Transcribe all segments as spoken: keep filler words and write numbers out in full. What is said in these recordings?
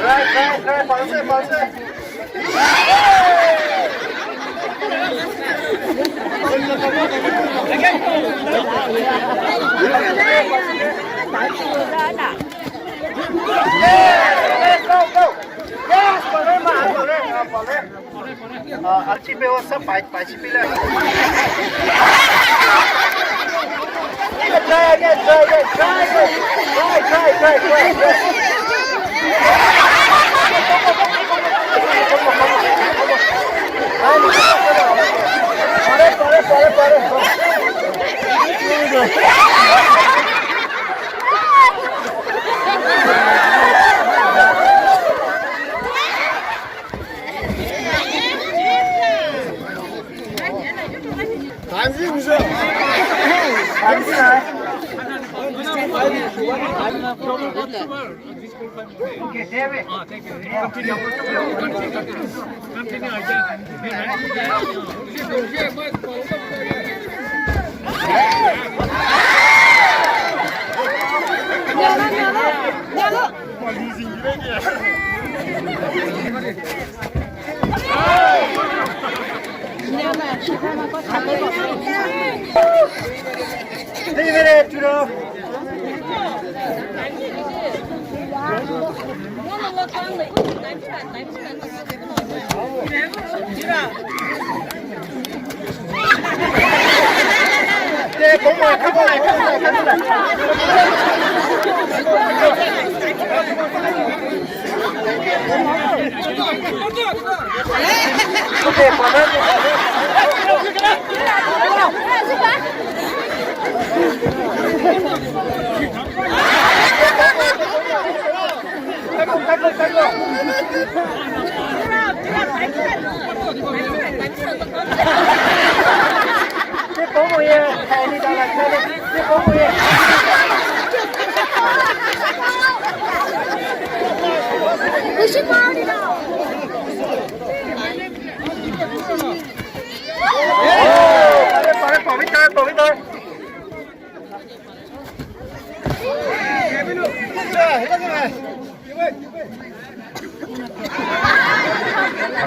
Try, try, try, bounce, bounce. Yes, go, go. Yes, pale, ma, pale, pale. Ah, archi pe wo sab pai, pai chi pe le. Try again, try again, try again. Try, try, try, try, try. Pare, pare, pare, pare.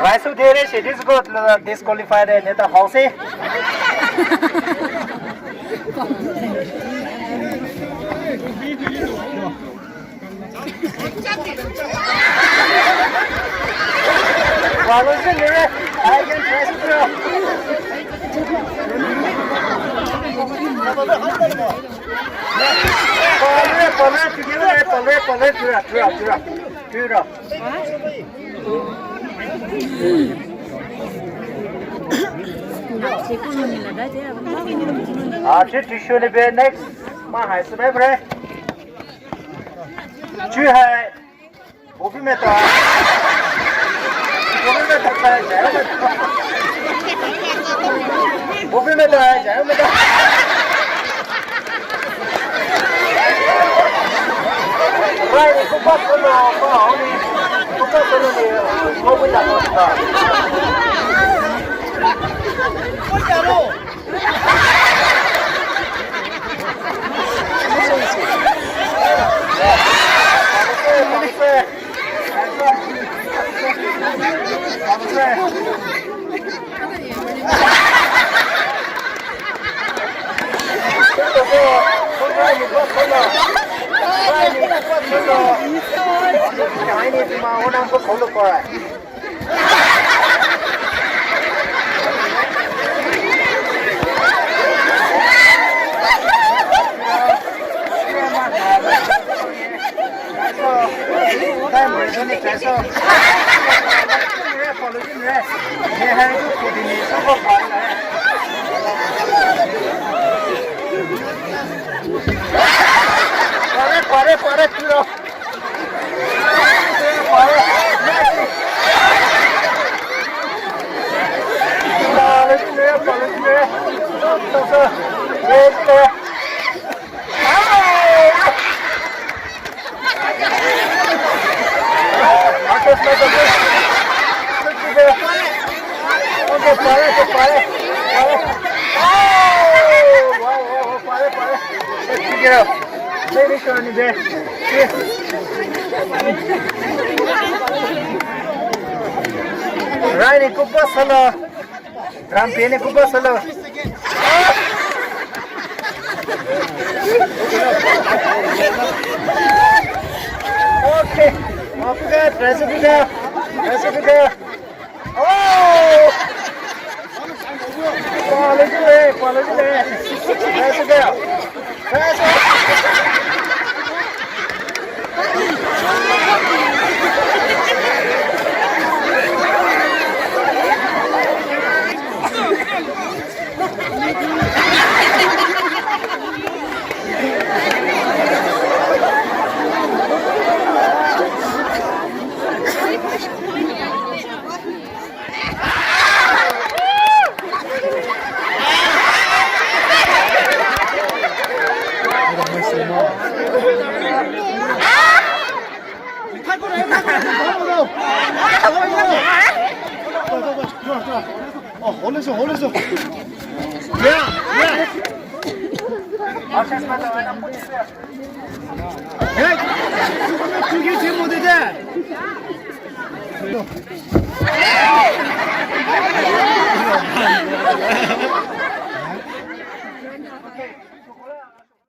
Raisu dere shi, this got, uh, disqualified, eh, neta hause. Pale, pale, together, eh, pale, pale, tura, tura, tura, tura. Ah, chi tissue ni be next. Ma hai, sube bre. Chi hai. Bobi meta. Bobi meta, jai, jai meta. Bobi meta, jai meta. Rai, kupa solo, pa, ni. Kupa solo ni, mo buta ko ta. Pare, pare, pare, tiro. Raini kupa sala. Rampini kupa sala. Okay. Mapuka, Pacifica. Pacifica. Oh! Pale jule, pale jule. Pacifica. Pacifica. Oh, hold it, hold it. Yeah, yeah. Hey, you get him with that.